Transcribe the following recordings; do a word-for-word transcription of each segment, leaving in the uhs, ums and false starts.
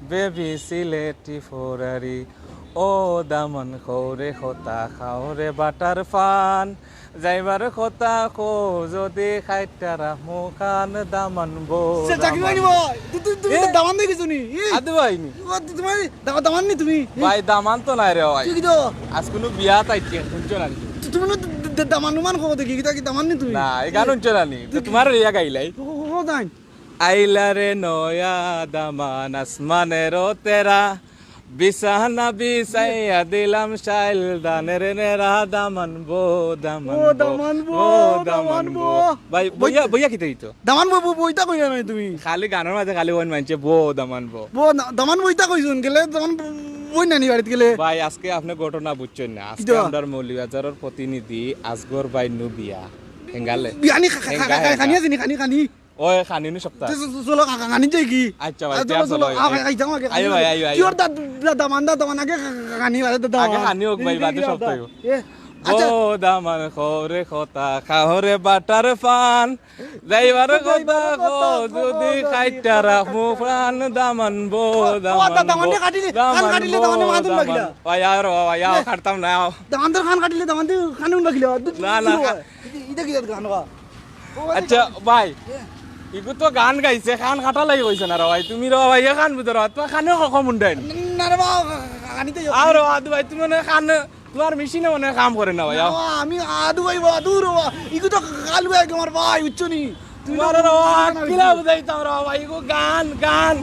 বেবি সিলেটি ফরারি, ও দামান খৌরে খতা খাওরে বাটার ফান, যাইবার কথা কও যদি খাইটারা মুখান দামান বো। সে চাকরি হয়নি ভাই। তু-, তু-, তুমি তো এ? দামান দেখিছো নি? ই? আদু ভাই নি? ও, তু-, তোমার দামা-, দামান নি তুমি? ই? ভাই, দামান তো নাই রে ভাই। তুই কি তো? আজ কোনো বিয়া তাইছে, শুনছো না নি? তু-, তুমি না দ-, দ-, দ-, দামান নুমান খবর দেখি, কিতা কি দামান নি তুমি? না, এই গান শুনছো না নি? তো তুই কি তোমার রিয়া গাইলাই। ও, ও, ও, জান। আইলা রে নয়া দামান আসমানের তেরা, বিছানা বিছাইয়া দিলাম শাইল দানের নেরা, দামান বো, দামান ও, বো, দামান বো, ও, দামান দামান বো। বো। ভাই, বই- বইয়া, বইয়া কিতা হইতো? দামান বো, বো, বইতা কইরা নাই তুমি। খালি গানের মাঝে খালি ওন মানছে বো, দামান বো। বো, না, দামান বইতা কইছুন, গেলে দামান বো-, বই নানি বাড়িত গেলে। ভাই, আজকে আপনি ঘটনা বুঝছেন না। আজকে কিতা? আমরার মৌলভীবাজারের প্রতিনিধি আসগর ভাই নুবিয়া। হেঙ্গালে। বিয়ানি খা-, খা-, খা-, হেঙ্গা, খা-, খানি হেঙ্গা। আছে নি, খানি, খানি। ওই খানি নি সপ্তাহ। তো চ-, চ-, চলো, খা-, খা-, খানি যাই কি? আচ্ছা ভাই, আরে, চলো, চলো, চলো, চলো, আ, আগে। আ, আগে যাও, আগে, আইও খানি ভাই, আগে। আইও, আইও। কিওর দা-, দা-, দামান, দা-, দামান, আগে খা-, খা-, খানি, আরে, দা-, আগে দামান। খানি হোক ভাই, এই বাদে যে সপ্তাহ দাদা। হইব। এ, আচ্ছা। ও দামান খরে খতা খাওরে বাটার ফান, যাইবার কথা কও যদি খাইটারা মুফান দামান বো, ও, ও, দামান দা-, দামানে বো, কাটিলে, কান দামান কাটিলে বো, দামানে মাথুন দামান। লাগিলা। ভাই, আর বাবা, ভাই, আও, এ। কাটতাম না, আও। দামানদের কান কাটিলে দামানদের কান উন লাগিলা। না, না, দু-, কা- ইটা, ইটা কি জাত গান বা? ও, আচ্ছা, ভাই, এ। ইগু তো গান গাইছে, কান কাটা লাগি কইছে না রে ভাই। তুমি রে ভাই, এ কান বুঝো রে, তোমার কানে ক-, কম উন্ডাইন। না রে বা, কানিতে ইয়ে আর আদু ভাই, তুমি মানে কান, তোমার মেশিনে মানে কাম করে না ভাই, না আও। বা, আমি আদু ভাই বা, দূর বা, ইগু তো কালু ভাই আমার ভাই, বুঝছো নি? তুমি তো তোমার রে বা, বুঝছো না কিলা কিছু। বুঝাইতাম রে ভাই, ইগু গান, গান।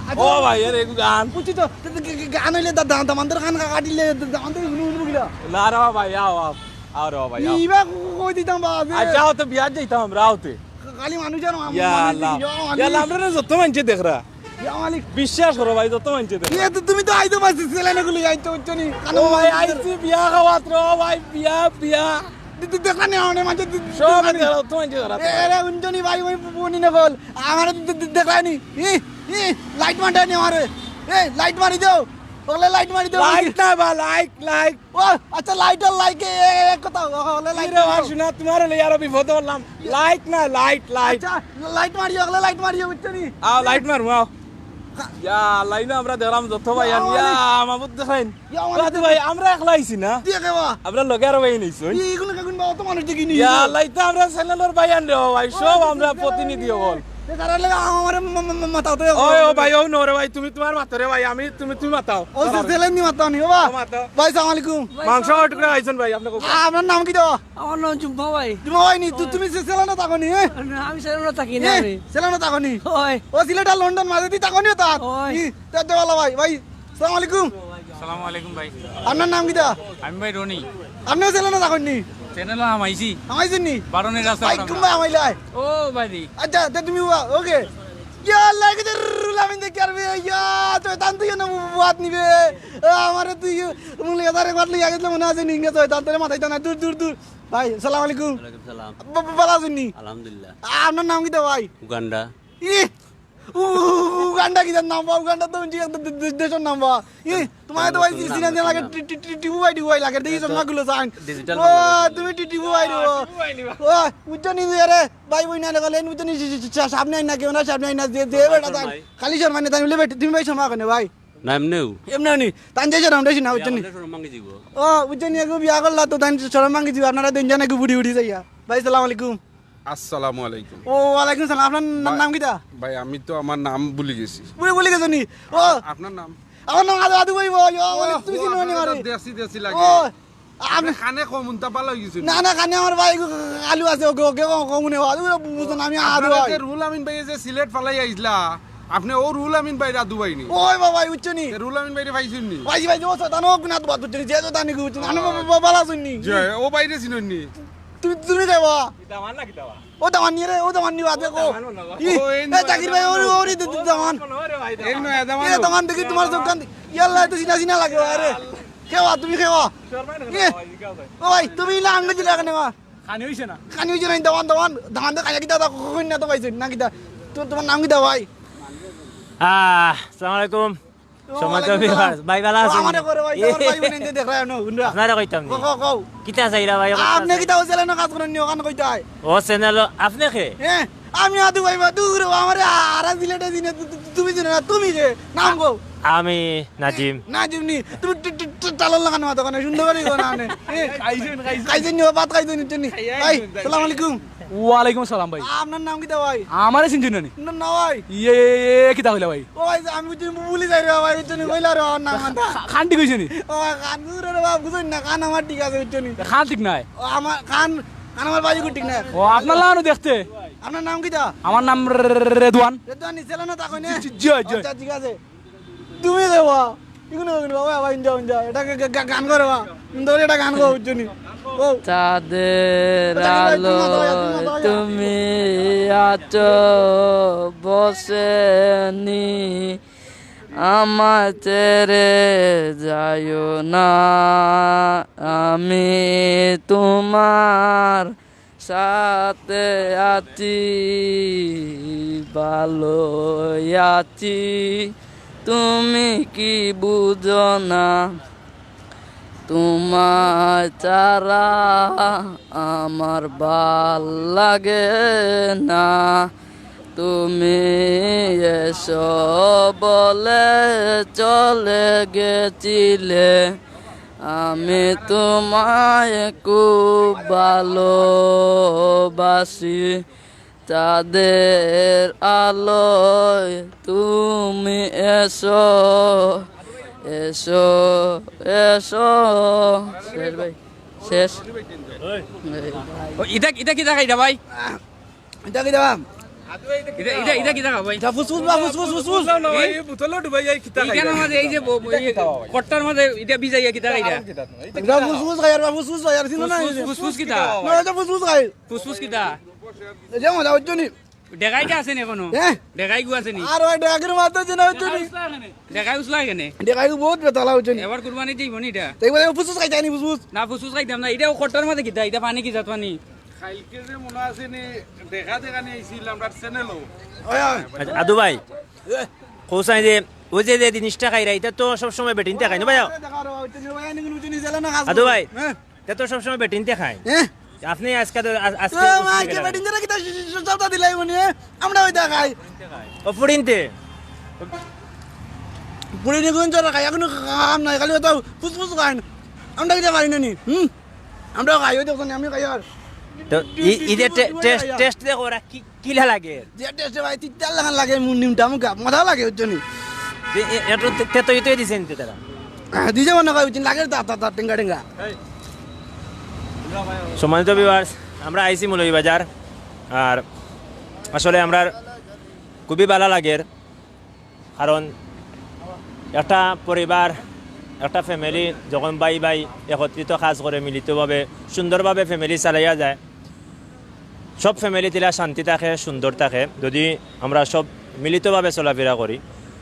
আচ্ছা। ও ভাই, এর ইগু গান। বুঝছি তো, তো, তো, গা-, গা-, গান হইলে দা-, দা-, দামানদের কান কাটিলে দা-, দামানদের হুনু হুনু বুঝলা। না রে ভাই, আও, আও। আরে ও ভাই, আও। ইবা কই দিতাম বা, যে আচ্ছা, আও তো বিয়াত যাইতাম আমরা, আও তে। খালি মানুষ আর মা-, ইয়া মানুষ আল্লাহ। দেখি, ইয়া মালিক। ইয়া আল্লাহ, আমরা যত মানছে দেখরা। ইয়া মালিক। বিশ্বাস করো ভাই, যত মানছে দেখরা। ইয়ে তো তুমি তো আইতো পারছি, ছেলে না গুলি আইতো, বুঝছো নি? কানো ও ভাই, মানছে আইছি বিয়া খাওয়াত রে, ও ভাই, বিয়া, বিয়া। দে-, দে-, দেখরা নি, অনেক মানছে দে-, দে-, সব দেখরা নি। দেখরা, যত মানছে দেখরা। এ, এরে, বুঝছো নি ভাই, ওই বনি না বল। আমারে দে-, দে-, দেখরা নি। ই, ই, লাইট মারটা নি আমারে। এ, লাইট মারি দাও। ওগুলো লাইট মারি দাও। লাইট না বা, লাইক, লাইক। ও, আচ্ছা, লাইট আর লাইকে এ-, এ-, এক কথা, ও, হলে লাইট কিরে মারিও। ভাই, শোনা, তোমার হলে আরো বিপদ হলাম। লাইট না, লাইট, লাইট। আচ্ছা, লাইট মারিও, হলে লাইট মারিও, বুঝছো নি? আও, লাইট মারমু, আও। কা- ইয়া, লাইনো আমরা দেখলাম যত ভাই ইয়া, আন, ইয়া, মালিক। মাহবুদ দেখেন। ইয়া, মালিক। বাদু ভাই, আমরা একলা আইছি না। দিয়ে কে বা? আমরা লগে আরো ভাই নিছি। ই, এগুলো কেগুন বা, অত মানুষ দেখি নি। ইয়া, লাইট তো আমরা চ্যানেলর ভাই আন রে, ও ভাই, ও, সব আচ্ছা, আমরা আচ্ছা, প্রতিনিধি হল। এ, তারা লাগে আমার মা-, মা-, মা-, মাথা উঠে ওই, ও ভাই, ও নরে ভাই, তুমি তোমার মাতো রে ভাই, আমি, তুমি, তুমি মাতাও। ও, সে ছেলে নি মাথা নি, বাবা। ও মাতো। ভাই, সালাম আলাইকুম। মাংস টুকরা আইছেন ভাই, আপনি কখন? আ, আপনার নাম কিতা? আমার নাম জুম্মা ভাই। জুম্মা ভাই নি, তু-, ওই। তুমি সে-, সেলানো থাকো নি, হ্যাঁ? না, আমি সেলানো থাকি না এ, আমি। সেলানো থাকো নি? ওই। ও, সিলেট আর লন্ডন মাঝে দি থাকো নি তার? ওই। ই, তে, তে ভালা ভাই, ভাই, সালাম আলাইকুম। সালাম আলাইকুম ভাই। আপনার নাম কিতা? আমি ভাই রনি। আপনিও সেলানো থাকো নি? চ্যানেল হামাইছি। হামাইছেন নি? বারো নি রাস্তা ভাই, বারো। কুম্বা হামাইলাই? ও ভাই রে। আচ্ছা, তে তুমি ওকে। ইয়া, লাগে দে রুল আমিন দেখি আর বে, ইয়া, তো তান তুই না বাত নিবে। আ, আমারে তুই মুলে দারে বাত লইয়া গেছিল মনে আছে নি, ইংরেজ হয়, তার তোরে মাথায় টানা, দূর, দূর, দূর। ভাই, সালাম আলাইকুম। ওয়ালাইকুম সালাম। বা-, বা-, ভালা আছেন নি? আলহামদুলিল্লাহ। আ, আপনার নাম কিতা ভাই? উগান্ডা। উ-, উ-, উগান্ডা কিতার নাম বা? উগান্ডা তো উনজি একটা দে-, দে-, দেশর নাম বা। ই, তোমার তো ভাই নাম চিনা চিনা লাগে, না। টি-, টি-, টি-, টিপু ভাই, টিপু ভাই লাগে, দেখি এটা চশমা গুলো চান। Digital ও, নাম। তুমি টিপু ভাই রে। ও, বুঝছো নি রে? ভাই বইন আরে গেলেন, বুঝছো নি? সা-, সা-, সামনে আইন না, কেউ না, সামনে আইন না, যে, যে বেটা তাই। খালি শর্মা নেই, তাই বলে বেটা, তুমি ভাই শর্মা কেনে ভাই? না, এমনেও। এমনে নি, তান যে শরম, দেশি না, বুঝছো নি? শরম ভাঙি দিব। ও, বুঝছো নি, এগু বিয়া করলা তো তান শরম ভাঙি দিব, আপনারা দুইজন এগু বুড়ি উঠি যাইয়া। ভাই, সালাম আলাইকুম। আসসালামু আলাইকুম। ও, ওয়ালাইকুম সালাম, আপনার না-, ভাই, নাম কিতা? ভাই, আমি তো আমার নাম ভুলি গেছি। ভুলি, ভুলি গেছো নি? ও, আপনার নাম? আমার নাম আদু, আদু ভাই, ভাই, ও, ও, মানে, তুমি ও, চিনো নি আপনার আমারে? দেশি, দেশি লাগে। ও, আপনি আপনি কানে কম উনতা ভালো হয়ে গেছে। না, না, কানে আমার ভাই আলু আছে, ওকে, ওকে, ও, কম উনে, আলু বুঝো না, আমি আদু আপনারা ভাই। যে রুহুল আমিন ভাই যে সিলেট ফালাই আইছলা, আপনি ও রুহুল আমিন ভাই আদু ভাই নি? ওই বাবা, বুঝছো নি? এ রুহুল আমিন ভাইরে পাইছুন নি? ভাই, ভাই, ও শয়তান, ও গুনা তো বাদ বুঝছো নি? যে শয়তান নি, বুঝছো না? আনো বাবা, বাবা, বালা শুননি। যে, ও ভাইরে চিনন নি? তুমি, তুমি যাবা? কিতা মান না কিতা বা? ও দামান নিয়ে রে, ও দামান নিয়ে বাদে কো। দামান মনে হয়। ই, ও, এই এ, নয় জাকির ভাই, দামান ওরে, মনে হয়। ওরে, দে, দে, ও দামান। মনে হয় রে ভাই, দামান। এই নয় দামান এ, ও। দামান দেখি তোমার চোখ কান দি-, ইয়াল্লা, এত সিনা সিনা লাগে, আরে। আল্লাহ। খেওয়া, তুমি খেওয়া। শর্মায় না এ, ভাই, জিজ্ঞাসা ভাই। ও ভাই, তুমি ইলা আঙ্গুল দিলা কেনে, মা? খানি হইছে না। খানি হইছে না, দামান, দামান, দামান দে, খাইয়া কিতা, তা কই না তো পাইছে, না কিতা? তো, তোমার নাম কিতা ভাই? আহ, আসসালামু আলাইকুম। ও, সম্মানিত ওয়ালাইকুম আসসালাম। Viewers, ভাই ভালা ও, আছেন? আমারে করে ভাই, এ, আমার ভাই বোন এনতে দেখরা না, হুনরা। আপনারে কইতাম নি। কও, কও, কও। কিতা চাইরা ভাই, আপনি কিতা চাই? কিতা ও চ্যানেলো কাজ করেন নি, ওখান কইতাই? ও চ্যানেলো, আপনি কে? হ্যাঁ। আমি আদু ভাই বা দূর, আমারে আরা সিলেটে চিনে, তু-, তু-, তুমি চিনো না, তুমি কে? নাম কও। আমি নাজিম। নাজিম নি? তুমি ট-, ট-, ট-, টালর লাখান মাতো কেনে? সুন্দর করি কও না, নে। এ, খাইছইন, খাইছইন। খাইছইন নি, ভাত খাইছইন নি? খাইয়া ভাই, আইছইন, খাইয়া। সালাম আলাইকুম। ওয়ালাইকুম সালাম ভাই। আপনার নাম কিতা ভাই? আমারে চিনছইন না নি? না, না ভাই। ইয়ে, ইয়ে, ইয়ে, কিতা কইলা ভাই? ও ভাই, আমি বুঝি ভুলি যাই রে ভাই, বুঝছো নি? কইলা রে আমার নাম আনতা। খা-, খান ঠিক অইছে নি? ও ভাই, খান দূর রে বাবা, বুঝছইন না, খান আমার ঠিক আছে, বুঝছো নি? খান ঠিক নাই? ও আমার খান, খান আমার বাড়ি ঠিক না। ও, আপনার লাগানো দেখতে। আপনার নাম কিতা? আমার নাম রে-, রে-, রেদওয়ান। রেদওয়ান নি, ছেলে না তা কই না? জি, জি, জি। আচ্ছা, ঠিক আছে। তুমি দেবা। ইগুলো, ইগুলো, বাবা, বাবা, ইঞ্জা, ইঞ্জা। এটা গা-, গা-, গান করে বা। সুন্দর এটা গান করো, বুঝছো নি? ও। চাঁদের আচ্ছা, ঠিক আছে, তুমি মাথা আলো, তুমি মাথা তুমি আছো বসে নি, আমায় ছেড়ে যাইও না, আমি তোমার সাথে আছি, ভালো আছি, তুমি কি বুঝো না? তোমায় ছাড়া আমার ভাল লাগে না। তুমি এসো বলে চলে গেছিলে, আমি তোমায় খুব ভালোবাসি। চাঁদের আলোয় তুমি এসো, এসো, এসো। শেষ ভাই, শেষ। ও, ইটা, ইটা কিতা খাইরা ভাই? ইটা কিতা বা? ইটা, ইটা, ইটা কিতা খাও ভাই? ইটা ফুসফুস বা, ফুসফুস, ফুসফুস। না, না, ভাই, এই বোতলও ডুবাই যায়, কিতা খাইরা? ইখানর মাঝে এই যে ব-, ব-, এই কট্টার মাঝে ইটা ভিজাইয়া কিতা খাইরা? ইটা ফুসফুস খাই আর বা, ফুসফুস খাই আর, চিনো না? ফুসফুস, ফুসফুস কিতা? না, ইটা ফুসফুস খাই। ফুসফুস কিতা? এই যে মজা, বুঝছো নি? ডেগাইটা আছে নি এখনো? হ্যাঁ? ডেগাইগু আছে নি? আর ওই ডেগাইর মাথা যে না, বুঝছো নি? ডেগাই উসলা কেনে? ডেগাইগু বহুত বেতালা, বুঝছো নি? এবার কুরবানি যাইবো নি ইটা? তাই বলে ফুসফুস খাইতা নি, ফুসফুস? না, ফুসফুস খাইতাম না। ইটা ও কট্টার মাঝে কিতা? ইটা পানি কি জাত পানি? কাইলকে যে মনো আছে নি, দেখা দেখা নি আইছিল আমরার channel-ও। ওই, ওই। আচ্ছা, আদু ভাই, এ। কও চাই যে, ওই যে, যে জিনিসটা খাইরা, ইটা তো সবসময় বেটিন্তে খায় না ভাই? দেখা রো, ওই তো যে ভাই, এনে কোনো জিনিস এলো না, কাজ আদু করো। ভাই, হ্যাঁ? ইটা তো সবসময় বেটিন্তে খায়। হ্যাঁ? আপনি আজকে তো, আজ-, আজকে ও, বুঝতে মাইকে গেলেন। বেটিন্তে কিতা স-, স-, সবটা দিলাই মনে, আমরা ওইটা খাই। ও, ফুড়িন্তে। ফুড়িনি কোন চোরা খাই, এখনো কাম নাই, খালি ওটা ফুসফুস খায় না। আমরা কিতা পারি না নি, হুম? আমরাও খাই, ওই দেখো নি, আমি খাই আর। তো ই-, ই যে টে-, taste, taste দেখো ওরা কি, কিলা লাগে? যে taste ভাই, তিতার লাখান লাগে, মু-, নিমটা মুখা, মজা লাগে, বুঝছো নি? যে এ-, এত তে-, তেতো ইতো দিছে নিতে তারা। আহ, দিছে মনে হয়, বুঝছো নি? লাগে তা, তা, তা, টেঙ্গা, টেঙ্গা। সম্মানিত viewers, আমরা আইছি মৌলভীবাজার, আর আসলে আমরার খুবই ভালা লাগের। কারণ একটা পরিবার, একটা family যখন ভাই ভাই একত্রিত কাজ করে, মিলিতভাবে সুন্দরভাবে family চালাইয়া যায়, সব family তিলা শান্তি থাকে, সুন্দর থাকে, যদি আমরা সব মিলিতভাবে চলাফেরা করি।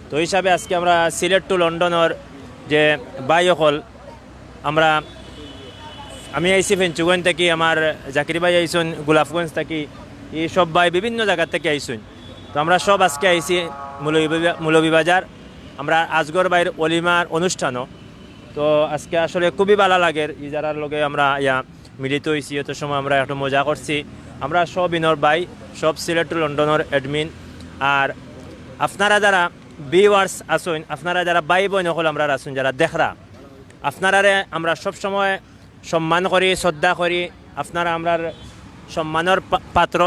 তো হিসাবে আজকে আমরা সিলেট to লন্ডনর যে ভাই অকল, আমরা, আমি আইছি ফেঞ্চুগঞ্জ থাকি, আমার জাকির ভাই আইছইন গোলাপগঞ্জ থাকি, এই সব ভাই বিভিন্ন জাগা থাকি আইছইন। তো আমরা সব আজকে আইছি মৌলভীবা-, মৌলভীবাজার, আমরা আজগর ভাইর অলিমার অনুষ্ঠানও। তো আজকে আসলে খুবই ভালা লাগের, ই যারার লগে আমরা ইয়া মিলিত অইছি, অত সময় আমরা একটু মজা করছি। আমরা সব ইনর ভাই, সব সিলেট to লন্ডনর admin। আর আপনারা যারা viewers আছইন, আপনারা যারা ভাই বইন অকল আমরার আছইন, যারা দেখরা, আপনারারে আমরা সব সময় সম্মান করি, শ্রদ্ধা করি, আপনারা আমরার সম্মানর পা-, পাত্র।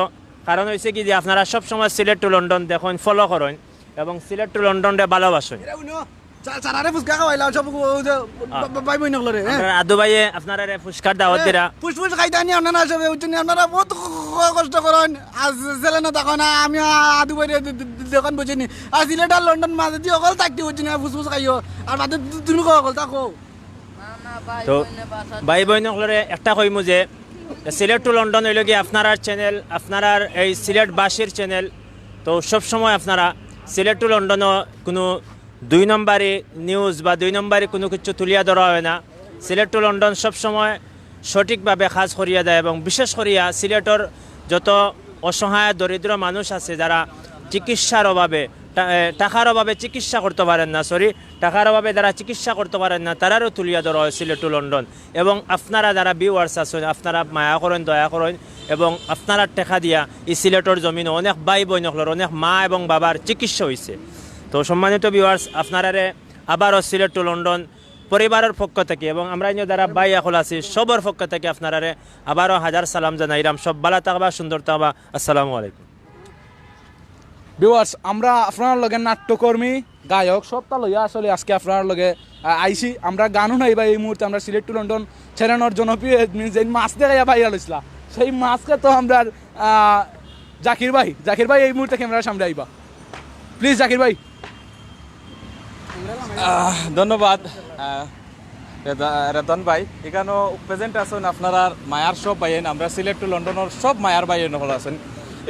কারণ অইছে কি যে আপনারা সব সময় সিলেট to লন্ডন দেখইন, follow করইন এবং সিলেট to লন্ডনরে ভালোবাসইন। এরা উনো, চা-, চারারে ফুচকা খাওয়াইলা, সব ও-, ও যে আ-, বা-, বা-, ভাই বইন অকলরে, হ্যাঁ? আমরার আদু ভাইয়ে আপনারারে ফুচকার দাওয়াত হ্যাঁ, দিরা। ফুসফুস খাইতা নি আপনারা সবে, বুঝছো নি? আপনারা বহুত ক-, ক-, কষ্ট করইন। আর জেলে না থাকো না, আমি আ-, আদু ভাইরে দে-, দে-, দে-, দেখইন, বুঝছো নি? আর সিলেট আর লন্ডন মাঝে দি অকল থাকতে, বুঝছো নি? আর ফুসফুস খাইও। আর বাদে তু-, তুমি কও অকল থাকো। তো ভাই বইন অকলরে একটা কইমু যে সিলেট to লন্ডন অইলো গিয়া আপনারার channel, আপনারার এই সিলেটবাসীর channel। তো সব সময় আপনারা সিলেট to লন্ডনও কোনো দুই নম্বরি news বা দুই নম্বরি কোনো কিছু তুলিয়া ধরা হয় না। সিলেট to লন্ডন সব সময় সঠিকভাবে কাজ করিয়া দেয় এবং বিশেষ করিয়া সিলেটর যত অসহায় দরিদ্র মানুষ আছে যারা চিকিৎসার অভাবে, টা-, এ, টাকার অভাবে চিকিৎসা করতে পারেন না, sorry, টাকার অভাবে যারা চিকিৎসা করতে পারেন না, তারারও তুলিয়া ধরা হয় সিলেট to লন্ডন। এবং আপনারা যারা viewers আছইন, আপনারা মায়া করইন, দয়া করইন, এবং আপনারার টেকা দিয়া ই সিলেটর জমিনো অনেক ভাই বইন অকলর, অনেক মা এবং বাবার চিকিৎসা অইছে। তো সম্মানিত ভিউয়ার্স, আপনারারে আবারও সিলেট টু লন্ডন পরিবারর পক্ষ থাকি এবং আমরা ইনো যারা ভাই অকল আছি সবর পক্ষ থাকি আপনারারে আবারও হাজার সালাম জানাইরাম। সব ভালা থাকবা, সুন্দর থাকবা। আসসালামু আলাইকুম। ভিউয়ার্স, আমরা আপনারার লগে নাট্যকর্মী, গায়ক সবটা লইয়া আসলে আজকে আপনারার লগে আহ, আইছি। আমরা গানও নাইবা এই মুহূর্তে, আমরা সিলেট টু লন্ডন চ্যানেলর জনপ্রিয় অ্যাডমিন যেইন মাছ দেখাইয়া ভাইরাল অইছলা, সেই মাছকে তো আমরা আহ, জাকির ভাই, জাকির ভাই এই মুহূর্তে ক্যামেরার সামনে আইবা, প্লিজ জাকির ভাই। আহ, ধন্যবাদ আহ, রেদা- রেদন ভাই। এখানো প্রেজেন্ট আছইন আপনারার মায়ার সব ভাইয়াইন, আমরা সিলেট টু লন্ডনর সব মায়ার ভাইয়াইন অকল আছইন।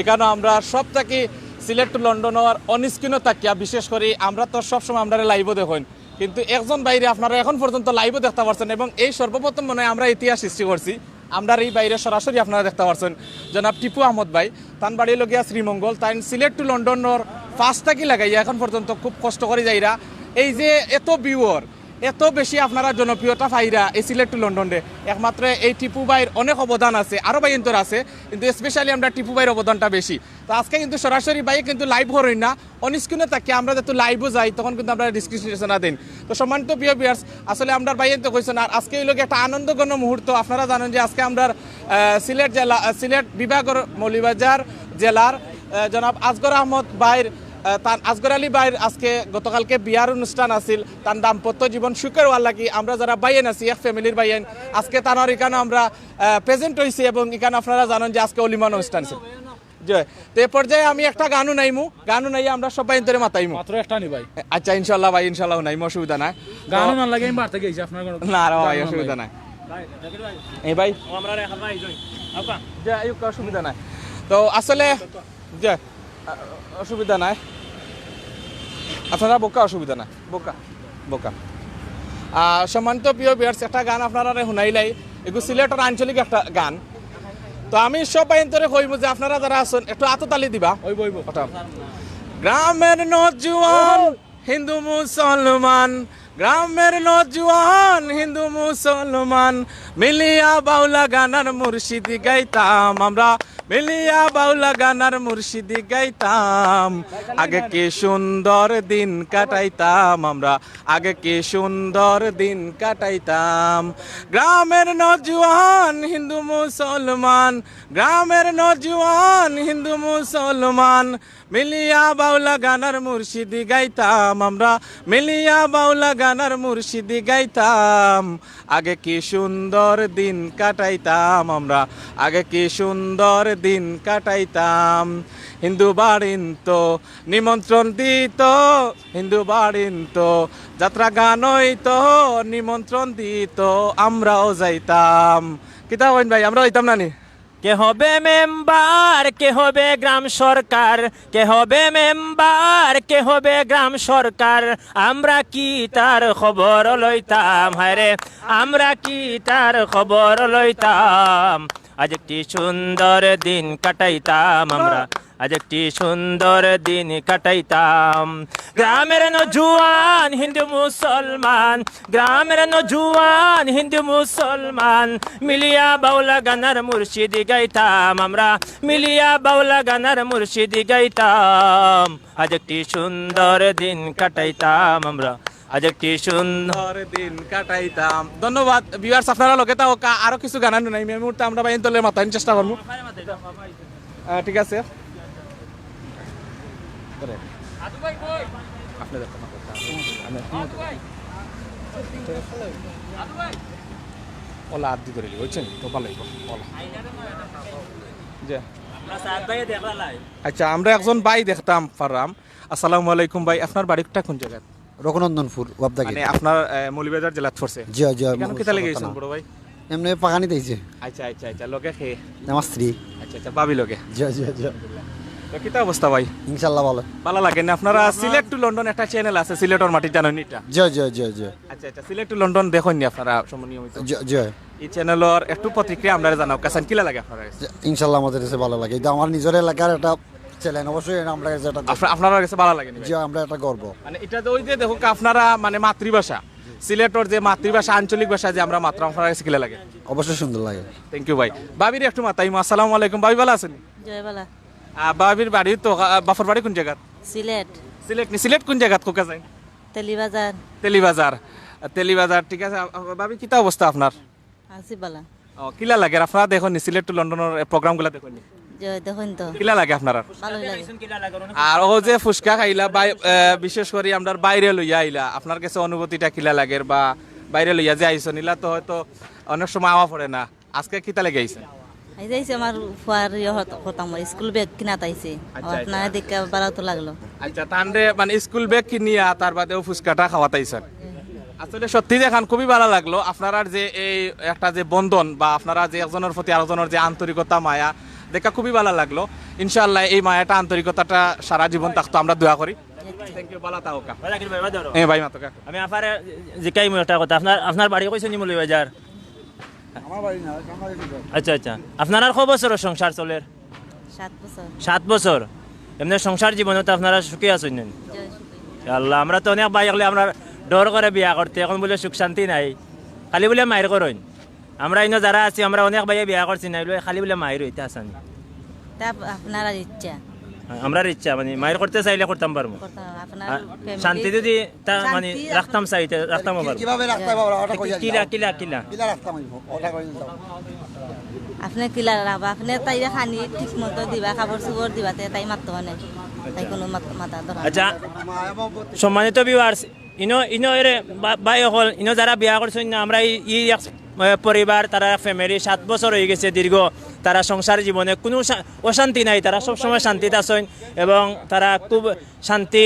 এখানো আমরা সব থাকি সিলেট টু লন্ডনর অন স্ক্রিনো থাকিয়া, বিশেষ করি আমরা তো সবসময় আমরারে লাইভও দেখইন, কিন্তু একজন ভাইরে আপনারা এখন পর্যন্ত লাইভও দেখতা পারছইন এবং এই সর্বপ্রথম মনে হয় আমরা ইতিহাস সৃষ্টি করছি। আমরার এই ভাইরে সরাসরি আপনারা দেখতা পারছইন, জনাব টিপু আহমদ ভাই। তান বাড়ি লগিয়া শ্রীমঙ্গল, তাইন সিলেট টু লন্ডনর ফার্স্ট থাকি লাগাইয়া এখন পর্যন্ত খুব কষ্ট করি যাইরা। এই যে এত ভিউয়ার, এত বেশি আপনারা জনপ্রিয়তা পাইরা এই সিলেট টু লন্ডনে, একমাত্র এই টিপু ভাইর অনেক অবদান আছে, আরও ভাইয়াইন্তর আছে, কিন্তু স্পেশালি আমরা টিপু ভাইর অবদানটা বেশি। তো আজকে কিন্তু সরাসরি ভাই কিন্তু লাইভ করইন না, অন স্ক্রিনো থাকি আমরা যেহেতু লাইভও যাই, তখন কিন্তু আমরা ডিসক্রিপশনে দেইন। তো সম্মানিত প্রিয় ভিউয়ার্স, আসলে আমরার ভাইয়াইন্তে কইছইন, আর আজকে অইলো গিয়া একটা আনন্দঘন মুহূর্ত। আপনারা জানইন যে আজকে আমরার আহ, সিলেট জেলা, আহ, সিলেট বিভাগর মৌলভীবাজার জেলার আহ, জনাব আসগর আহমদ ভাইর, আহ, তান আসগর আলী ভাইর আজকে গতকালকে বিয়ার অনুষ্ঠান আছিল। তান দাম্পত্য জীবন সুখের অওয়ার লাগি আমরা যারা ভাইয়াইন আছি, এক ফ্যামিলির ভাইয়াইন, আজকে তানর ইখানো আমরা প্রেজেন্ট অইছি এবং ইখানো আপনারা জানইন যে আজকে অলিমান অনুষ্ঠান আছিল। জি, তো এ পর্যায়ে আমি একটা গানও নাইমু, গানও নাইয়া আমরা সব ভাইয়াইন্তরে মাতাইমু। মাত্র একটা নি ভাই। আচ্ছা, ইনশাল্লাহ ভাই, ইনশাল্লাহ নাইমু, অসুবিধা নাই। তো গানও না লাগে, আমি বাড়তে গেছি আপনার কোনো না রে ভাই, গানও না অসুবিধা লাগে। নাই। এই ভাই, যে আইউক্কা, অসুবিধা নাই। তো আসলে যে আহ, অসুবিধা নাই, আপনারা বউক্কা, অসুবিধা নাই, বউক্কা, বউক্কা। আহ, সম্মানিত প্রিয় ভিউয়ার্স, একটা গান আপনারারে হুনাইলাই, এগু সিলেটর আঞ্চলিক একটা গান। তো আমি সব ভাইয়াইন্তরে কইমু যে আপনারা যারা আছইন একটু আততালি দিবা। ওই বইব। ওটা। গ্রামের নজুয়ান হিন্দু মুসলমান, গ্রামের নজুয়ান হিন্দু মুসলমান, মিলিয়া বাউলা গান আর মুর্শিদি গাইতাম আমরা, মিলিয়া বাউলা গান আর মুর্শিদি গাইতাম। আগে কি সুন্দর দিন কাটাইতাম আমরা, আগে কি সুন্দর দিন কাটাইতাম। গ্রামের নজুয়ান হিন্দু মুসলমান, গ্রামের নজুয়ান হিন্দু মুসলমান, মিলিয়া বাউলা গান আর মুর্শিদি গাইতাম আমরা, মিলিয়া বাউলা গান আর মুর্শিদি গাইতাম। আগে কি সুন্দর দিন কাটাইতাম আমরা, আগে কি সুন্দর দিন কাটাইতাম। হিন্দু বাড়িন্ত নিমন্ত্রণ দিত, হিন্দু বাড়িন্ত যাত্রা গান অইত, নিমন্ত্রণ দিত, আমরাও যাইতাম। কিতা কইন ভাই, আমরা যাইতাম না নি? কে হবে মেম্বার, কে হবে গ্রাম সরকার, কে হবে মেম্বার, কে হবে গ্রাম সরকার, আমরা কি তার খবর লইতাম? হায় রে, আমরা কি তার খবর লইতাম? আজ একটি সুন্দর দিন কাটাইতাম আমরা, আজ একটি সুন্দর দিন কাটাইতাম। গ্রামের নজুয়ান হিন্দু মুসলমান, গ্রামের নজুয়ান হিন্দু মুসলমান, মিলিয়া বাউলা গান আর মুর্শিদি গাইতাম আমরা, মিলিয়া বাউলা গান আর মুর্শিদি গাইতাম। আজ একটি সুন্দর দিন কাটাইতাম আমরা, আজ একটি সুন্দর সুন্দর দিন কাটাইতাম। ধন্যবাদ ভিউয়ার্স, আপনারা লগে থাকউক্কা, আরো কিছু গান হুনাইমু। এই মুহূর্তে আমরা ভাইয়াইন্তরে মাতানির চেষ্টা করমু। আহ, ঠিক আছে। করে। আপনি দেখো, আপনি দেখো। ওলা আদি ধরে, বুঝছেন? তো ভালো হইব। ওলা। যে। আচ্ছা, আমরা একজন ভাই দেখতাম পারলাম। আসসালামু আলাইকুম ভাই, আপনার বাড়িটা কোন জায়গায়? রঘুনন্দনপুর, ওয়াবদা মানে গেট। আপনার আহ, মৌলভীবাজার জেলাত পড়ছে। জি, জি, এখানে কিতা লাগি আইছেন বড় ভাই? এমনি পাকানি দিয়েছে। আচ্ছা, আচ্ছা, আচ্ছা। লগে খে? আমার স্ত্রী। আচ্ছা, আচ্ছা, ভাবি লগে। জি, জি, জি। তো কিতা অবস্থা ভাই? ইনশাল্লাহ ভালো। ভালা লাগে না আপনারা? সিলেট টু লন্ডন একটা চ্যানেল আছে, সিলেটর মাটি জানইন নি ইটা? জি, জি, জি, জি। আচ্ছা, আচ্ছা, সিলেট টু লন্ডন দেখইন নি আপনারা সময় নিয়মিত? জি, জি। এই চ্যানেলর একটু প্রতিক্রিয়া আমরারে জানাউক্কা, কিলা লাগে আপনারা? জি, ইনশাল্লাহ আমাদের কাছে ভালো লাগে। এটা আমার নিজের এলাকার একটা চ্যানেল, অবশ্যই এটা আমরা কাছে একটা আপনার, আপনার কাছে ভালা লাগে নি ভাই? জি, আমরা একটা গর্ব। মানে এটা তো ওই যে দেখো আপনারা মানে মাতৃভাষা, সিলেটর যে মাতৃভাষা, আঞ্চলিক ভাষা যে আমরা মাতরাম, আপনার কাছে কিলা লাগে? অবশ্যই সুন্দর লাগে। থ্যাংক ইউ ভাই। ভাবির একটু মাতাইমু। আসসালামু আলাইকুম ভাবি, ভালা আছইন নি? জয় বালা। আহ, ভাবির বাড়ি তো, আহ, বাপর বাড়ি কোন জাগাত? সিলেট। সিলেট নি? সিলেট কোন জাগাত, কোকা যাইন? তেলিবাজার। তেলিবাজার। আহ, তেলিবাজার, ঠিক আছে। আহ, ভাবি, কিতা অবস্থা আপনার? আছি বালা। ও, কিলা লাগের? আপনারা দেখইন নি সিলেট টু লন্ডনর, এ, প্রোগ্রামগুলা দেখইন নি? জয় দেখইন তো। কিলা লাগে আপনারা? ভালোই লাগে। আর ও যে ফুচকা খাইলা, বাই-, এ, বিশেষ করি আমরার বাইরে লইয়া আইলা, আপনার কাছে অনুভূতিটা কিলা লাগের বা বাইরে লইয়া যে আইছইন, ইলা তো হয়তো অনেক সময় আওয়া পড়ে না, আজকে কিতা লাগি আইছইন? এই যে আইছে আমার ফুয়ার ইয়ে হত-, করতাম, স্কুল ব্যাগ কিনাত আইছে। আচ্ছা, আপনারা আচ্ছা। দেখে ভালা তো লাগলো। আচ্ছা, তানরে মানে স্কুল ব্যাগ কিনিয়া তার বাদে ও ফুচকাটা খাওয়াত আইছইন। আসলে সত্যি দেখান খুবই ভালা লাগলো। আপনারার যে এই একটা যে বন্ধন বা আপনারা যে একজনর প্রতি আরেকজনর যে আন্তরিকতা মায়া দেখা খুবই ভালা লাগলো। ইনশাআল্লাহ এই মায়াটা আন্তরিকতাটা সারা জীবন থাকতো, আমরা দোয়া করি। থ্যাংক ইউ, ভালা থাকউক্কা। এ ভাই মাতউক্কা। আমি আফারে জিকাইমু একটা কথা। আপনার, আপনার বাড়ি কইছইন নি মৌলভীবাজার? আমার বাড়ি না, আমার বাড়ি না। আচ্ছা, আচ্ছা। আপনারার কয় বছরর সংসার চলের? সাত বছর। সাত বছর। এমনে সংসার জীবনে তো আপনারা সুখী আছইন নি? জয় সুখী। ইয়া আল্লাহ, আমরা তো অনেক ভাই অকলে আমরা ডর করে বিয়া করতে, এখন বুলে সুখ শান্তি নাই, খালি বুলে মাইর করইন। আমরা ইনো যারা আছি, আমরা অনেক ভাইয়ে বিয়া করছি না, বুলে খালি বুলে মাইর অইতে আসানি। তা আপ-, আপনারার ইচ্ছা। আমরার ইচ্ছা, মানে মাইর করতে চাইলে করতাম পারমু। করতে হবে। আপনার আর family শান্তি যদি তা শান্তি মানে আপনার রাখতাম চাইতে, রাখতাম পারমু। কিভাবে রাখতে হবে ওটা কইয়া কিলা, কিলা, কিলা? কিলা রাখতাম হইব ওটা কইয়া দিতাম। আপনি কিলা রাখবা? আপনি তাইরে খানি ঠিক মতো দিবা, কাপড় চোপড় দিবা, তে তাই মাততো না। তাই কোনো মাত-, মাতা ধরা। আচ্ছা, সম্মানিত ভিউয়ার্স, ইনো, ইনো এরে বা-, ভাই অকল, ইনো যারা বিয়া করছইন না, আমরা এই, এই এক, এ, পরিবার, তারা এক ফ্যামিলি, সাত বছর অই গেছে দীর্ঘ, তারা সংসার জীবনে কোনো শা-, অশান্তি নাই, তারা সব সময় শান্তিত আছইন এবং তারা খুব শান্তি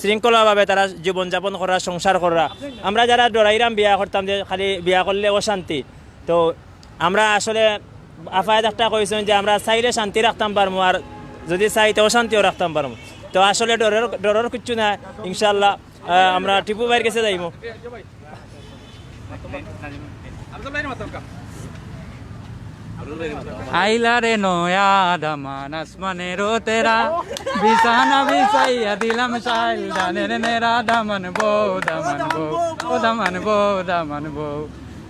শৃঙ্খলাভাবে তারা জীবনযাপন করা, সংসার করা। আমরা যারা ডরাইরাম বিয়া করতাম যে খালি বিয়া করলে অশান্তি, তো আমরা আসলে আফায় একটা কইছইন যে আমরা চাইলে শান্তি রাখতাম পারমু, আর যদি চাই তে অশান্তিও রাখতাম পারমু। তো আসলে ডরর, ডরর কিচ্ছু না, ইনশাআল্লাহ। আহ, আমরা টিপু ভাইর গেছে যাইমু। আইলা রে নয়া দামান আসমানের তেরা, বিছানা বিছাইয়া দিলাম শাইল ধানের নেরা। দামান বউ, দামান বউ, ও দামান বউ, দামান বউ,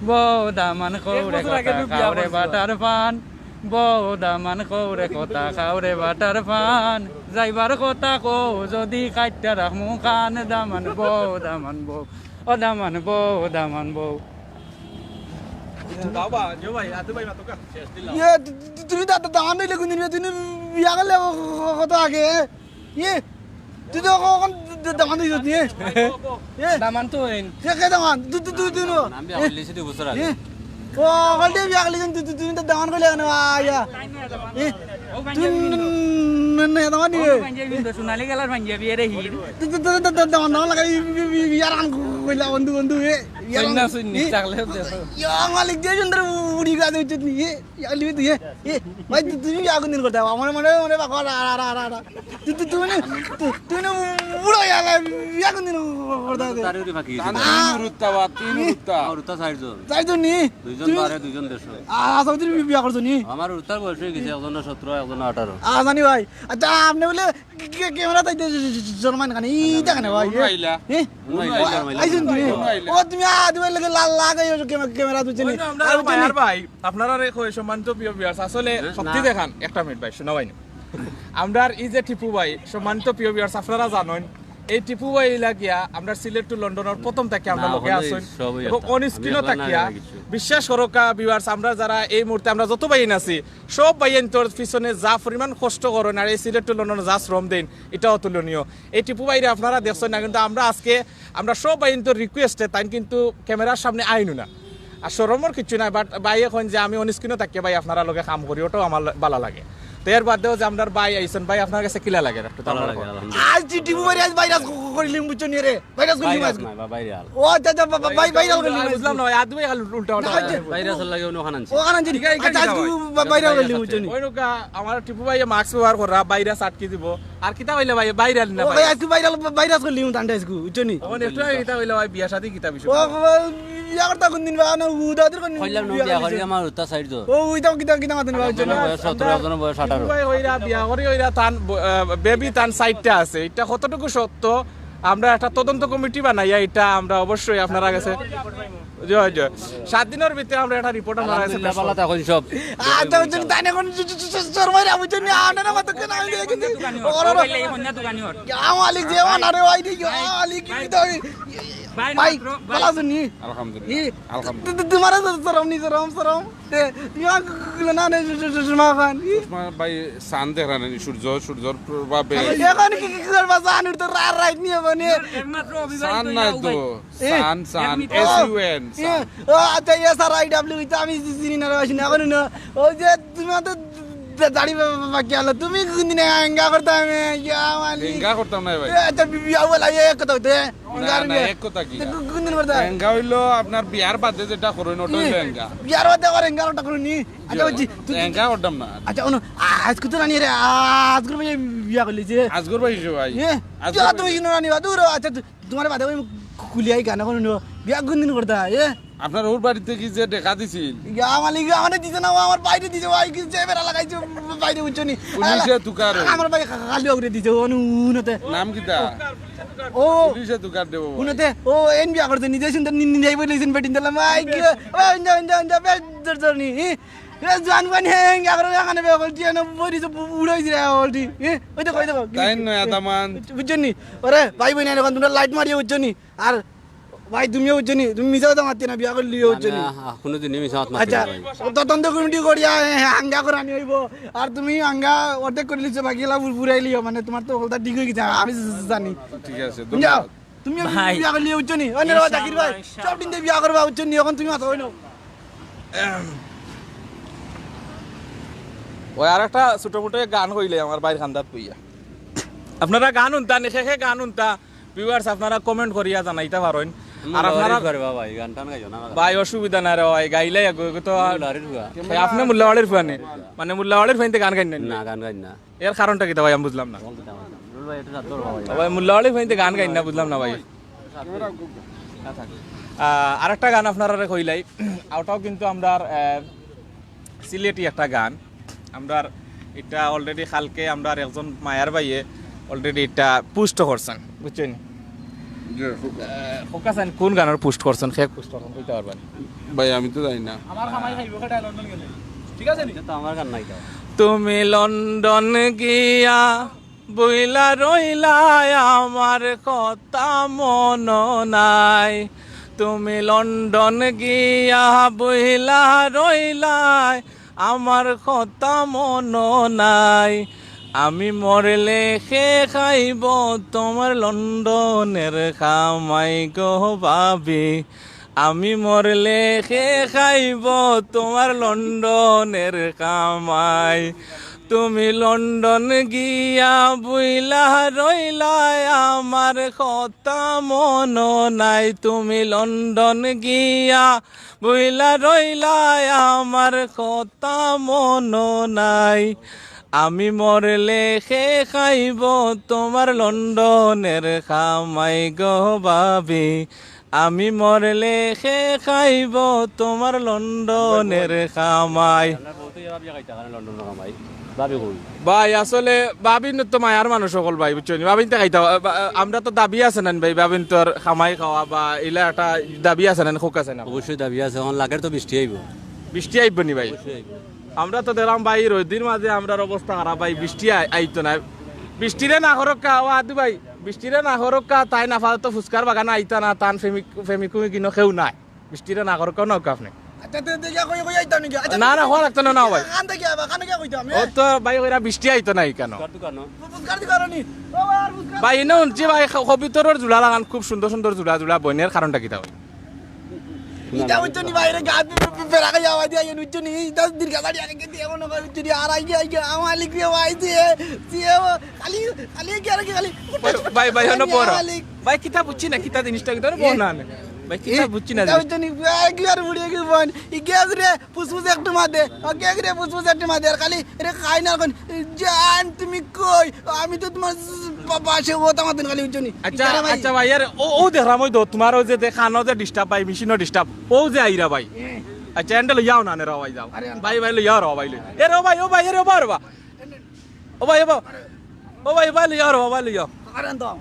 বউ দামান কৌরে কথা খাওরে বাটার পান, বউ দামান কৌরে কথা খাওরে বাটার পান, যাইবার কথা কও যদি কাইট্টা রাখমু কান। দামান বউ, দামান বউ, ও দামান বউ, দামান বউ। বাবা, জো ভাই, আদু ভাই মাতউক্কা। ইয়ে, তু-, তু-, তুমি দা-, দা-, দামান দিলে কোনদিন? তুমি বিয়া করলে ক-, ক-, কত আগে? ইয়ে, তুই তো এখন দ-, দ-, দামান দিছ নি? ইয়ে, দামান তো হইন। কে, কে দামান? তু-, তু-, তু-, তুই নো? আমি বিয়া করলি সেটি বুঝতে পারি। ইয়ে, ও, হকলতে বিয়া করলে কিন্তু তু-, তু-, তুমি তো দামান কইলে কেনে? আয়া। ইয়ে, তুই ন-, ন-, ন-, দামান দিবে? সোনালী কালার পাঞ্জাবি এরে হিল। তু-, তু-, তু-, তু-, তু-, দামান, দামান লাগা, ই-, ই-, ই-, ইয়ার আন কইলা, বন্ধু, বন্ধু, এ, ইয়ার আন। সন্না সন্নি, ইয়ে, থাকলে তো। ইয়ে, মালিক যে সুন্দর উড়ি গেছে, উচিত নি, ইয়ে। ইয়া, লিবি তুই, এ, এ, ভাই, তু-, তুমি বিয়া কোনদিন করতে? আমার মনে হয়, মনে হয়, বাবা, রা, রা, রা, রা, রা। তু-, তু-, তুমি না, তু-, তুমি না বুড়া হয়ে গেলে, বিয়া কোনদিন করতে হবে? তারে উড়ি ফাঁকি গেছে। তিন উরুত্তা বা, তিন উরুত্তা। আমার উরুত্তা চারজন। চারজন নি? দুইজন তুমি বারে, দুইজন দেড়শো। আ-, আচ্ছা, তুমি বিয়া করছো নি? আমার উরুত্তার বয়স হয়ে গেছে, একজন সতেরো, একজন আঠারো। আ, জানি ভাই। আচ্ছা, আপনি বলে কে-, কে-, ক্যামেরা তাই দে-, জন্মাইন খানি, ই দেখেন ভাই। উনি আইলা। এ? উনি আইলা, জন্মাইলা। আইছেন তুমি? উনি আইলা। ও, তুমি আ, তুমি লাগে লাল লাগাই ক্যামেরা তুলছে নি। ওই না, আমরা আর ওই মায়ার ভাই, আপনারা রে কই, সম্মানিত প্রিয় ভিউয়ার্স, আসলে হ্যাঁ, সত্যি না। দেখান, একটা মিনিট ভাই, শোনা ভাই না। আমরার এই যে টিপু ভাই, সম্মানিত প্রিয় ভিউয়ার্স, আপনারা জানেন, এই টিপু ভাই লাগিয়া আমরা সিলেট টু লন্ডনের প্রথম থেকে আমরা না, লগে হলেই আছেন সবই এবং একটা। অন স্ক্রিনও আমি এখন না থাকিয়া জানি কিছু। বিশ্বাস করো কা ভিউয়ার্স, আমরা যারা এই মুহূর্তে আমরা যত ভাইয়াইন আছি, সব ভাইয়াইন্তর পিছনে যা পরিমাণ কষ্ট করেন আর এই সিলেট টু লন্ডনে যা শ্রম দেন, এটা অতুলনীয়। এই টিপু ভাইরে আপনারা দেখছেন না, কিন্তু আমরা আজকে আমরা সব ভাইয়াইন্তর রিকোয়েস্টে তাইন কিন্তু ক্যামেরার সামনে আইনু না। আর শরমর কিচ্ছু নাই, but ভাইয়ে কইন যে আমি অন স্ক্রিনও থাকিয়া ভাই আপনারা লগে কাম করি, ওটাও আমার লা-, ভালা লাগে। তো এর বাদেও যে আমরার ভাই আইছেন, ভাই আপনার কাছে কিলা লাগে একটু তো ভালা আমার লাগে, কইন। আলহামদুলিল্লাহ। আজ টি-, টিপু ভাইরে আজ ভাইরাস ক-, ক-, করিলিম বুঝছো নি রে? ভাইরাস করিলিম ভাইরাস আজ। নাই বা, ভাইরাল। ও আচ্ছা, আচ্ছা, বা-, বা-, ভাই, ভাইরাল করিলিম আজ। বুঝলাম না ভাই, আদু ভাই খালি উল্টা পাল্টা না, ভাই। ভাইরাসর লাগে অন্য খান আনছে। ও খান আনছে নি? ঠিক আছে, আচ্ছা, ঠিক আছে, আজকে ভাই। বা-, ভাইরাল করিলিম বুঝছো নি? ওই নৌকা আমার টিপু ভাইয়ে মাস্ক ব্যবহার করা, ভাইরাস আটকি দিব। আর কিতা কইলে ভাই, ভাইরাল না ও ভাই, ভাই। আজকে ভাইরাল, ভাইরাস করিলিম তান্ডা আজকে, বুঝছো নি? তখন একটু আগে কিতা কইলে ভাই, বিয়া শাদী কিতা বিষয়? ও, ও, বিয়া করতা কোন দিন বা? না, উদা দির কোন দিন কইলাম না, বিয়া বিয়া করি করি। আমার উত্তা সাইড তো। ও, ওইটা কিতা, কিতা মাতেন ভাই, বুঝছো একজনের না? বয়স সতেরো, একজনের বয়স আঠারো। ভাই, ওইরা বিয়া করি, ওইরা তান ব-, আহ, বেবি তান সাইডটা আছে। এটা কতটুকু সত্য? আমরা একটা তদন্ত কমিটি বানাইয়া এটা আমরা অবশ্যই আপনারা গেছে, জি, জি, সাত দিনের ভিতরে আমরা একটা রিপোর্ট আপনারা গেছে আলহামদুলিল্লাহ, পেশ ভালো করব। থাকুন সব। আচ্ছা, বুঝছেন, তাই না? এখন চ-, চ-, চ-, শর্মাইরা, বুঝছেন নি? আনারা মাত্র কেন আমি দেখি কিন্তু ওরা, ওরা, এই কন্যা দোকানি ওর। ইয়া মালিক, যে ওনারে ওই রে, ইয়া মালিক, কি দাবি? ভাই, ভাই, মাত্র, ভাই। ভালো আছেন নি? আলহামদুলিল্লাহ, ই, আলহামদুলিল্লাহ। তু-, তু-, তোমার তো শরম নি, শরম, শরম। তে, ইয়া, না, না, শ-, শ-, শ-, শর্মা খান। ই। শর্মা ভাই, চান দেখা না নি? সূর্য, সূর্যর প্রভাবে। এখন কি, কি করবা? চান উঠতে রা-, রাইত নিয়ে বনে। একমাত্র অবিবাহিত চান নাই ইয়া তো। উবাই। এ? চান, চান, এমনিতে এস ইউ এন, এ, চান। ও, আচ্ছা, এস আর আই ডাব্লিউ, এটা আমি চি-, চিনি না রে, বাসি না, এখন না। ওই যে তুমি তো দা-, দাড়ি বা-, বা-, বাকি আলো, তুমি কোন দিনে এঙ্গা করতাম, এ, ইয়া মালিক। এঙ্গা করতাম না ভাই। এ, আচ্ছা, বি-, বিয়া বলা, এ, এক কথা হইতে, না, এঙ্গা আর না, বিয়া। এক কথা কি? তো কো-, কোন দিন করতাম? এঙ্গা হইলো আপনার বিয়ার বাদে যেটা করইন, ওটা হইলো এ, এঙ্গা। বিয়ার বাদে আবার এঙ্গা ওটা করুনি। আচ্ছা, জি, বুঝছি। তুই, তুই এঙ্গা করতাম না। আচ্ছা, অনু, আ-, আজকে তো রানি রে, আ-, আজকের ভাই বিয়া করলি যে। আজকের ভাই হিসেবে ভাই। এ? আজকের তুই ভাই। তো ইনো রানি বা, দূর, আচ্ছা, তুই তোমার বাদে ওই খুলিয়াই গান এখন হুনো। বিয়া কোন দিন করতা, এ? আপনার ওর বাড়িতে কি যে দেখা দিছিল? ইয়া মালিক, আমারে দিছে না, ও আমার বাইরে দিছে, ভাই, কি যে বেড়া লাগাইছে, বাইরে উঠছো নি? পুলিশে তুকার ওই। আমার ভাই খা-, খালি ওগরে দিছে, ও উনতে। নাম কিতা? ও। পুলিশে তুকার দেবো ভাই। উনতে, ও এন বিয়া করছে, নিজে সুন্দর নি-, নি-, নিজেই বলেছেন বেটিন দিলাম, ভাই, কি, ও, ইন্দা, ইন্দা, ইন্দা, বেশ জোর জোর নি, হি? এ, জান বানি, হ্যাঁ, হ্যাঁ, আবার এখানে বে বলছি, এনে বইরি তো বু-, বুড়া হইছে রে, বলছি। এ, ওই দেখো, ওই দেখো। তাই নয়, আদামান। বুঝছো নি? ওরে, ভাই বোন, এখন তোমরা লাইট মারিয়ে বুঝছো নি? আর ভাই, তুমিও বুঝছো নি? তুমি মিছা কথা মারতে না, বিয়া করলিও বুঝছো নি? না, না, কোনোদিনই মিছা মাত মারতে আচ্ছা, না ভাই। তদন্ত কমিটি করিয়া, এ, হাঙ্গা করানি হইব। আর তুমি হাঙ্গা অর্ধেক করে লিছো, বাকি এলা পুরাই লিও, মানে, তোমার তো হলতা ঠিক হয়ে গেছে, আমি জানি। ঠিক আছে, যাও। ধন্যবাদ। তুমি ভাই। বিয়া করলিও বুঝছো নি? ওই নে রে, জাকির ভাই, ইনশাআল্লাহ, ইনশাআল্লাহ। সব দিন দিয়ে বিয়া করবা বুঝছো নি? এখন তুমি মাথা হইলো। ওই আর একটা ছোট মোটো গান কইলে আমার বাইর খান্দাত কইয়া। আপনারা গান হুনতা নি, কে কে গান হুনতা, viewers আপনারা comment করিয়া জানাইতা পারইন। আর আপনারা মুল্লাবাড়ির ফুয়া রে বাবা, এই গান টান গাইও না। ভাই, অসুবিধা নাই রে ভাই, গাইলাই আগে, আগে তো আর মুল্লাবাড়ির ফুয়া। এ, আপনি মুল্লাবাড়ির ফুয়া নি? মানে মুল্লাবাড়ির ফুয়াইন্তে গান গাইন না? না, গান গাইন না। এর কারণটা কিতা ভাই, আমি বুঝলাম না। বলতে চাও না। রুল ভাই, একটু সাথ ধরো ভাই। ভাই, মুল্লাবাড়ির ফুয়াইন্তে গান গাইন না, বুঝলাম না ভাই। আহ, আরেকটা গান আপনারারে কইলাই, ওটাও কিন্তু আমরার, আহ, সিলেটি একটা গান। আমরার এটা already কালকে আমরার একজন মায়ার ভাইয়ে already এটা post করছেন, বুঝছেন? জি, খুব। আহ, খোকা সাইন কোন গানের post করছেন, কে post করছেন, কইতা পারবা নি? ভাই, আমি তো জানি না। আমার কামাই খাইব, কেটা লন্ডন গেলে। ঠিক আছে নি? এটা তো আমার গান নাই তো। তুমি লন্ডন গিয়া বইলা রইলায়, আমার কথা মনো নাই। তুমি লন্ডন গিয়া বইলা রইলায়, আমার কথা মনো নাই। আমি মরলে কে খাইব তোমার লন্ডনের কামাই গো ভাবি? আমি মরলে কে খাইব তোমার লন্ডনের কামাই? তুমি লন্ডন গিয়া বইলা রইলায়, আমার কথা মনো নাই। তুমি লন্ডন গিয়া বইলা রইলায়, আমার কথা মনো নাই। আমি মরলে কে খাইব তোমার লন্ডনের কামাই গো ভাবি? আমি মরলে কে খাইব তোমার লন্ডনের কামাই? আপনার বউ তো এভাবে খাইতে পারে লন্ডনের কামাই। ভাবি কই? ভাই, আসলে ভাবিন তো মায়ার মানুষ সকল ভাই, বুঝছো নি? ভাবিন তো খাইতা, বা-, আমরা তো দাবি আছে না ভাই, ভাবিন তোর কামাই খাওয়া বা ইলা একটা দাবি আছে না, খোকা সাইন? অবশ্যই দাবি আছে, এখন লাগের তো বৃষ্টি আইব। বৃষ্টি আইব নি ভাই? অবশ্যই আইব। আমরা তো দেখলাম ভাই, রোদির মাঝে আমরার অবস্থা খারাপ ভাই, বৃষ্টি আই-, আইতো না। বৃষ্টিরে না করক্কা, ও আদু ভাই, বৃষ্টিরে না করক্কা, তাইন আপাতত ফুচকার বাগানো আইতা না, তান প্রেমিক, প্রেমিক প্রেমিকিনো কেউ নাই। বৃষ্টিরে না করক্কা, না আপনি। আচ্ছা, তে, তে, গিয়া কই, কই আইতাম নাকি? আচ্ছা, না, না, হওয়া লাগতো না, না ভাই। কান থেকে আবার, কান থেকে কইতাম, এ? ও তো ভাই, ওরা বৃষ্টি আইতো না কেন? ফুচকার দোকানো। ফুচকার দোকানো নি? ও ভাই, আর ফুচকার ভাই, এনে হুনছি ভাই, খ-, কবিতরর জুড়া লাগান, খুব সুন্দর সুন্দর জুড়া, জুড়া বইনের কারণটা কিতা ভাই? ইটা বুঝছো নি ভাই রে, গাছ পে-, পে-, পে-, পেরা খাই আওয়াজ দিয়ে আইন, বুঝছো নি? এই দশ দিন গাছ আড়ি আগে দিয়ে মনে করে, বুঝছো নি? আর আই গিয়া, আই গিয়া, আমার লিখবি ভাই দিয়ে, দিয়ে ও খালি, খালি কি আর কি খালি। ভাই, ভাই, হনো পড়ো। আমার লিখ। ভাই, কিতা বুঝছি না, কিতা জিনিসটা কিতা রে, বল না নে। ভাই, কিতা এ, বুঝছি না ইটা জিনিস। বুঝছো নি? ভাই, কি আর বুড়িয়ে কি বল? ই গ্যাস রে, ফুসফুস একটু মাদে। ও গ্যাস রে, ফুসফুস একটু মাদে। আর খালি, রে খাই না এখন। জান, তুমি কই? আমি তো তোমার পা-, পাশে ও তো আমার দিন খালি, বুঝছো নি? আচ্ছা, ইটা রে ভাই। আচ্ছা ভাই, আরে, ও, ও দেখলাম ওই তো, তোমার ওই যে দে-, কানো যে disturb ভাই, মেশিনও disturb, ও যে আইরা ভাই। আচ্ছা, এন্ডে লইয়াও না, নে, রে ভাই, যাও। আরে, ভাই, ভাই, লইয়াও রে ভাই, লই। এ রে ভাই, ও ভাই, এ রে ভাই, রে ভাই। ও ভাই, ও ভাই, ও ভাই, লইয়াও রে ভাই, লইয়াও। আরে, আনতাম।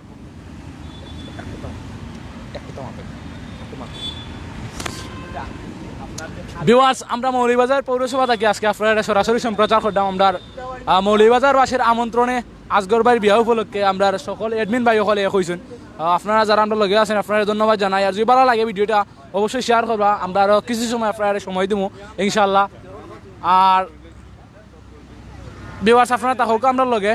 ভিউয়ার্স, আমরা মৌলভীবাজার পৌরসভা থাকি আজকে আপনারারে সরাসরি সম্প্রচার করলাম আমরার, আহ, মৌলভীবাজারবাসীর আমন্ত্রণে আজগর ভাইর বিয়া উপলক্ষে আমরার সকল অ্যাডমিন ভাই অকলে এক অইছইন। আহ, আপনারা যারা আমরার লগে আছইন, আপনারারে ধন্যবাদ জানাই। আর যদি ভালা লাগে ভিডিওটা, অবশ্যই শেয়ার করবা। আমরা আরো কিছু সময় আপনারারে সময় দিমু ইনশাআল্লাহ। আর ভিউয়ার্স, আপনারা থাকউক্কা আমরার লগে।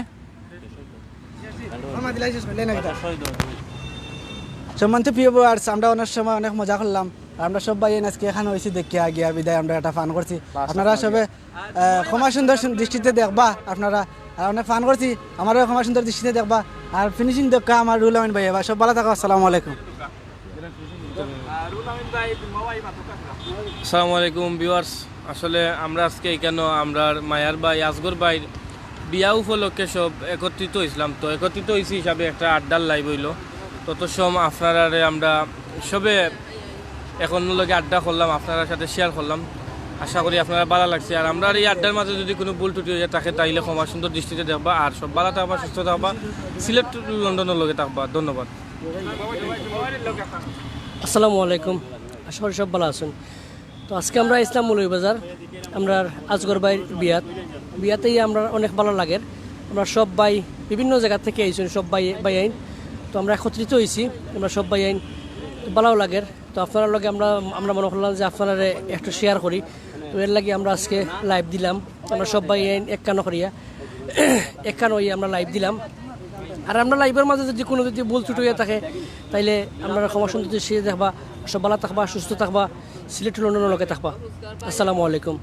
সম্মানিত প্রিয় ভিউয়ার্স, আমরা অনেক সময় অনেক মজা করলাম। আর আমরা সব ভাইয়াইন আজকে এখানো অইছি দেখিয়া গিয়া বিদায় আমরা একটা ফান করছি। আপনারা সবে, আহ, ক্ষমা সুন্দর সুন-, দৃষ্টিতে দেখবা আপনারা। আর অনেক ফান করছি, আমারও ক্ষমা সুন্দর দৃষ্টিতে দেখবা। আর ফিনিশিং দেখা আমার রুহুল আমিন ভাই। এবার সব ভালা থাকো, আসসালামু আলাইকুম। আসসালামু আলাইকুম ভিউয়ার্স, আসলে আমরা আজকে এখানো আমরার মায়ার ভাই আজগর ভাইর বিয়া উপলক্ষে সব একত্রিত অইছলাম। তো একত্রিত অইছি হিসাবে একটা আড্ডার লাইভ অইলো। তত সম আপনারারে আমরা সবে একর লগে আড্ডা করলাম, আপনারার সাথে শেয়ার করলাম। আশা করি আপনারার ভালা লাগছে। আর আমরার এই আড্ডার মাঝে যদি কুনু ভুল ত্রুটি অইয়া থাকে, তাইলে ক্ষমা সুন্দর দৃষ্টিতে দেখবা। আর সব ভালা থাকবা, সুস্থ থাকবা, সিলেট টু লন্ডনর লগে থাকবা। ধন্যবাদ। আসসালামু আলাইকুম, আশা করি সব ভালা আছইন। তো আজকে আমরা আইছলাম মৌলভীবাজার, আমরার আজগর ভাইর বিয়াত। বিয়াত আইয়া আমরার অনেক ভালা লাগের। আমরা সব ভাই বিভিন্ন জাগা থাকি আইছইন, সব ভাই, ভাইয়াইন। তো আমরা একত্রিত অইছি, আমরা সব ভাইয়াইন, তো ভালাও লাগের। তো আপনারার লগে আমরা, আমরা মনে করলাম যে আপনারারে একটু শেয়ার করি, তো এর লাগি আমরা আজকে লাইভ দিলাম। আমরা সব ভাইয়াইন এক কানো করিয়া, এক কানো অইয়া আমরা লাইভ দিলাম। আর আমরা লাইভর মাঝে যদি কুনু যদি ভুল ত্রুটি অইয়া থাকে, তাইলে আপনারা ক্ষমা সুন্দর দৃষ্টিতে দেখবা। সব ভালা থাকবা, সুস্থ থাকবা, সিলেট টু লন্ডনর লগে থাকবা। আসসালামু আলাইকুম।